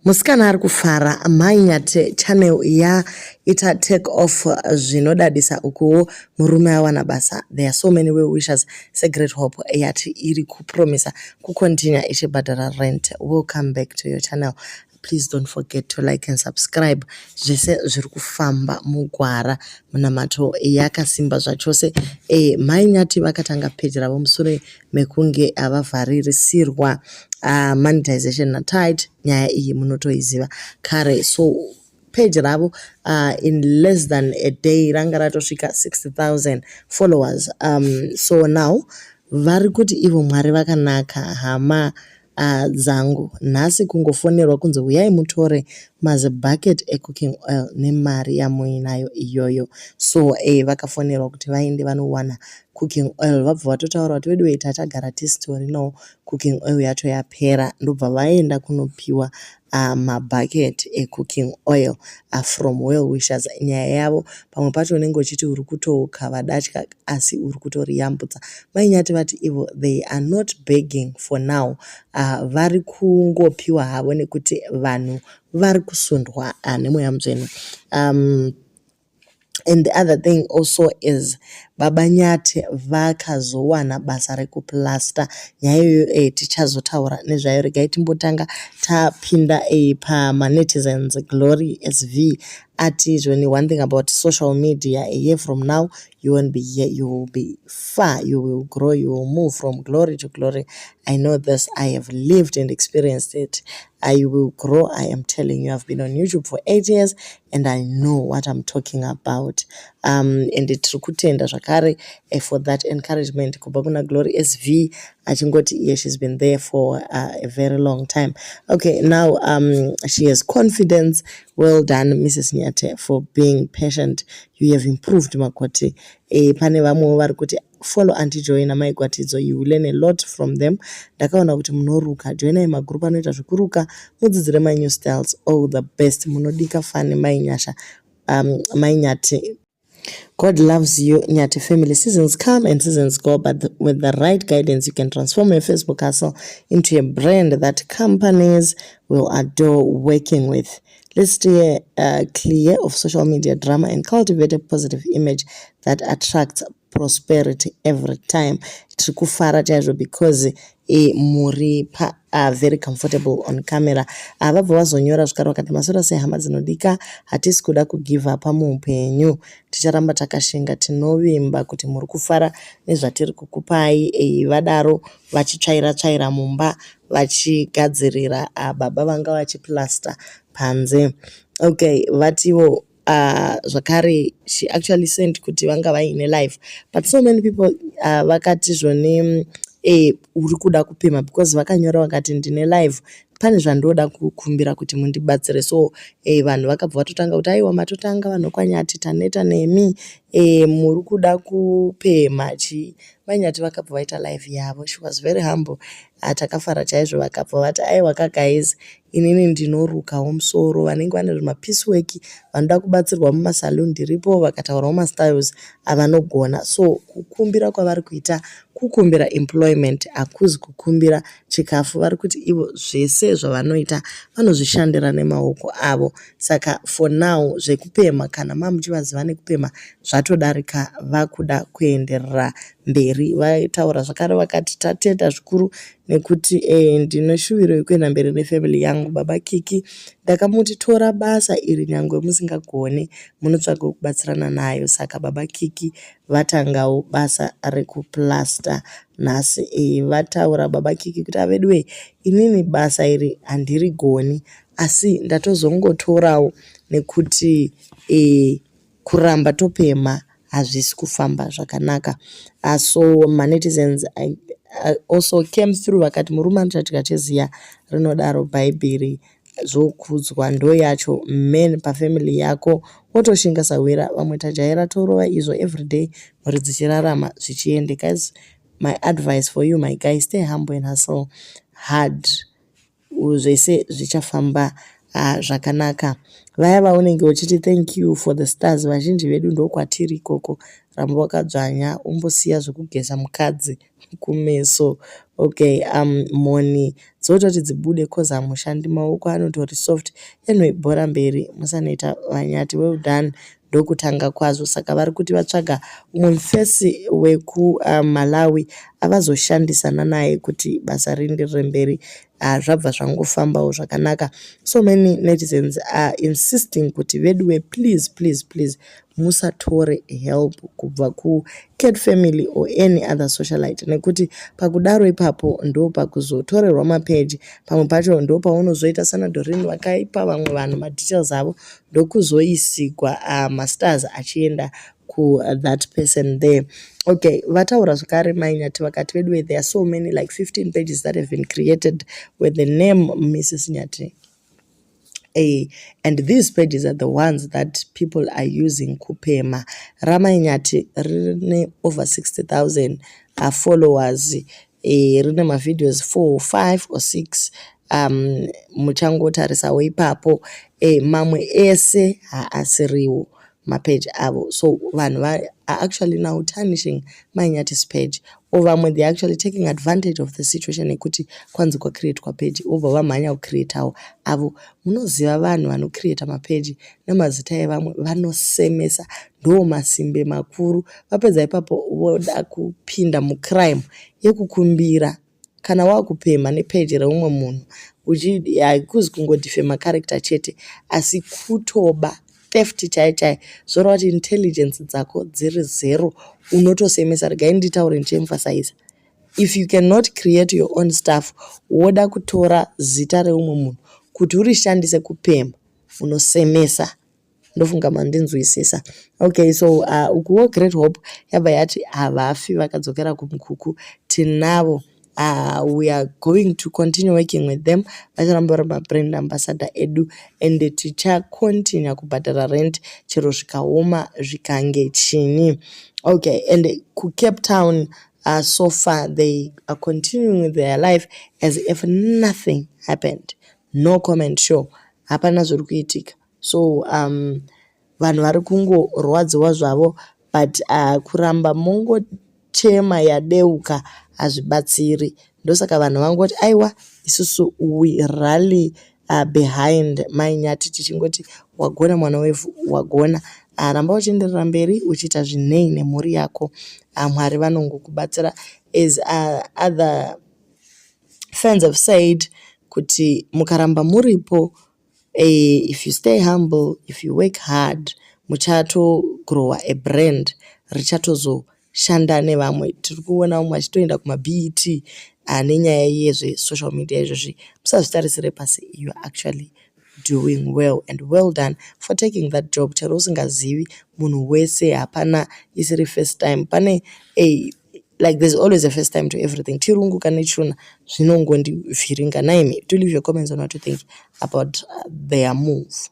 Musikana ari kufara. Mai Nyati channel yaita take off zvinodadisa ukuwo murume awana basa. There are so many well wishers seGreat Hope yati iri kupromisa kucontinue ichibhadhara rent. Welcome back to your channel. Please don't forget to like and subscribe. Zvese zviri kufamba mugwara. Munamato yakasimba zvachose. Mai Nyati vakatanga peji ravo mushure mekunge vavharirisirwa monetization naTyte. Nyaya iyi munotoiziva kare. So page ravo in less than a day ranga ratosvika 60,000 followers. So now vari kuti ivo Mwari vakanaka, hama dzangu. Nhasi kungofonerwa kunzi uyai mutore mazibhaketi ecooking oil nemari yamuinayo iyoyo. So vakafonerwa kuti vaende vanowana cooking oil. Vabva vatotaura kuti veduwe, tatagara tisitorinawo cooking oil, yacho yapera. Ndobva vaenda kunopiwa mabhaketi ecooking oil from well wishers. Nyaya yavo pamwe pacho unenge uchiti uri kutokava datya asi uri kutoriyambutsa. Mai Nyati vati ivo they are not begging for now. Vari kungopiwa havo nekuti vanhu vari kusundwa nemweya mutsvene. And the other thing also is Baba Nyati vakazowana basa rekuplasta. Nyaya iyoyo tichazotaura nezvayo. Regai timbotanga tapinda pamanetizens. Glory SV ati zvoni, "One thing about social media, a year from now you won't be here, you will be far. You will grow, you will move from glory to glory. I know this, I have lived and experienced it. I will grow, I am telling you. I've been on YouTube for 8 years and I know what I'm talking about." And tiri kutenda zvakare for that encouragement kubva kuna Glory SV achingoti iye she's been there for a very long time. Okay, now she has confidence. Well done, Mrs Nyati, for being patient. You have improved, makoti. Pane vamwewo vari kuti, "Follow Auntie Joy naMai Gwatidzo, you will learn a lot from them. Ndakaona kuti munoruka, joinai magroup anoita zvekuruka mudzidzire manew styles. All the best, munodika fani Mai Nyasha, Mai Nyati. God loves you, Nyati family. Seasons come and seasons go, but with the right guidance, you can transform your Facebook hustle into a brand that companies will adore working with. Let's stay clear of social media drama and cultivate a positive image that attracts prosperity every time." Tiri kufara chaizvo because muri pa very comfortable on camera. Vabva vazonyora zvikare vakati, "Maswera sehama dzinodika? Hatisi kuda kugive up muupenyu, ticharamba takashinga. Tinovimba kuti muri kufara nezvatiri kukupai." Vadaro vachitsvaira tsvaira mumba vachigadzirira baba vanga vachiplasta panze. Okay, vatiwo zvakare she actually sent kuti vanga vaine live, but so many people vakati zvone uri kuda kupima because vakanyora vakati, "Ndine live, pane zvandoda kukumbira kuti mundibatsire." So vanhu vakabva vatotanga kuti, "Aiwa, matotanga vanhu kwaNyati, taneta nemi, muri kuda kupema chii?" MaiNyati vakabva vaita live yavo. She was very humble. Takafara chaizvo. Vakabva vati, "Aiwa kaguys, inini ndinorukawo musoro. Vanenge vane zvimapiece work, vanoda kubatsirwa mumasalon, ndiripo." Vakataurawo mastyles avanogona. So kukumbira kwavari kuita kukumbira employment, hakuzi kukumbira chikafu. Vari kuti ivo zvese zvavanoita vanozvishandira nemaoko avo. Saka for now zvekupemha, kana mamuchivaziva nekupemha, zvatodarika, vakuda kuenderera mberi. Vataura zvakare vakati, "Tatenda zvikuru nekuti ndine shuviro yekuenda mberi nefamily yangu. Baba Kiki ndakamuti tora basa iri nyangwe musingagoni, munotsvaga wekubatsirana nayo." Saka baba Kiki vatangawo basa rekuplasta nhasi. Vataura baba Kiki kuti, "Aveduwe, inini basa iri handirigoni, asi ndatozongotorawo nekuti kuramba topemha hazvisi kufamba zvakanaka." So manetizens also came through vakati, "Murume anochadya cheziya, rinodaro bhaibheri. Zvokudzwa ndo yacho man pafamily yako, wotoshinga sawira. Vamwe tajaira torova izvo everyday, mhuri dzichirarama zvichiende. Guys, my advice for you, my guy, stay humble and hustle hard, zvese zvichafamba." Zvakanaka. Vaya vaunenge uchiti thank you for the stars, vazhinji vedu ndokwatiri ikoko. Ramba wakadzvanya, umbosiya zvekugeza mukadzi kumeso. Okay, mhoni dzototi dzibude 'cause hamushandi, maoko anotori soft. Anyway, bhora mberi, musanoita vaNyathi. Well done, ndokutanga kwazvo. Saka vari kuti vatsvaga umwe mufesi wekuMalawi avazoshandisana naye kuti basa rienderere mberi. Zvabva zvangofambawo zvakanaka. So many netizens are insisting kuti veduwe, please, please, please, musatore help kubva kuCat Family or any other socialite, nekuti pakudaro ipapo ndo pakuzotorerwa mapeji. Pamwe pacho ndo paunozoita sanaDoreen vakaipa vamwe vanhu madetails avo, ndokuzoisigwa mastars achienda kuthat person there. Okay, vataura zvakare Mai Nyathi vakati veduwe, there are so many, like 15 pages that have been created with the name Mrs Nyathi. And these pages are the ones that people are using kupema. RaMai Nyathi rine over 60,000 followers, rine mavideos 4, 5 or 6. Muchangotarisawo ipapo. Mamwe ese haasiriwo mapeji avo. So vanhu are actually now tarnishing Mai Nyathi's page, or vamwe they are actually taking advantage of the situation yekuti kwanzi kwacreatwa page, vobva vamhanya kucreatawo avo. Munoziva vanhu vanocreata mapeji nemazita evamwe vanosemesa, ndo masimbe makuru. Vapedza ipapo voda kupinda mucrime yekukumbira. Kana wakupemha nepeji reumwe munhu, hakuzi kungodefama character chete, asi kutoba, theft chaiyo chaiyo. Zvoreva kuti intelligence dzako dziri zero, unotosemesa. Regai nditaure ndichiemphasize: if you cannot create your own stuff, woda kutora zita reumwe munhu kuti urishandise kupemha, unosemesa. Ndofunga mandinzwisisa. Okay, so ukuwo Great Hope yabva yati havafi vakadzokera kumukuku, tinavo. We are going to continue working with them. Vacharamba vari mabrand ambassador edu and tichacontinue kubhadhara rent chero zvikaoma zvikange chini. Okay, and kuCape Town, so far they are continuing with their life as if nothing happened. No comment show, hapana zviri kuitika. So vanhu vari kungorwadziwa zvavo, but kuramba mongochema yadeuka hazvibatsiri. Ndosaka vanhu vangoti aiwa, isusu we rally behind Mai Nyathi, tichingoti wagona mwana wevhu, wagona. Ramba uchienderera mberi uchiita zvinei nemhuri yako. Mwari vanongokubatsira. As other fans have said kuti mukaramba muripo, if you stay humble, if you work hard, muchatogrowa a brand richatozoshanda nevamwe. Tiri kuona vamwe vachitoenda kumaBET nenyaya yezvesocial media izvozvi. Musazvitarisire pasi, you are actually doing well, and well done for taking that job. Chero usingazivi munhu wese, hapana isiri first time. Pane a like there's always a first time to everything. Chirungu kana chishona zvinongondivhiringa. Naimi, do leave your comments on what you think about their move.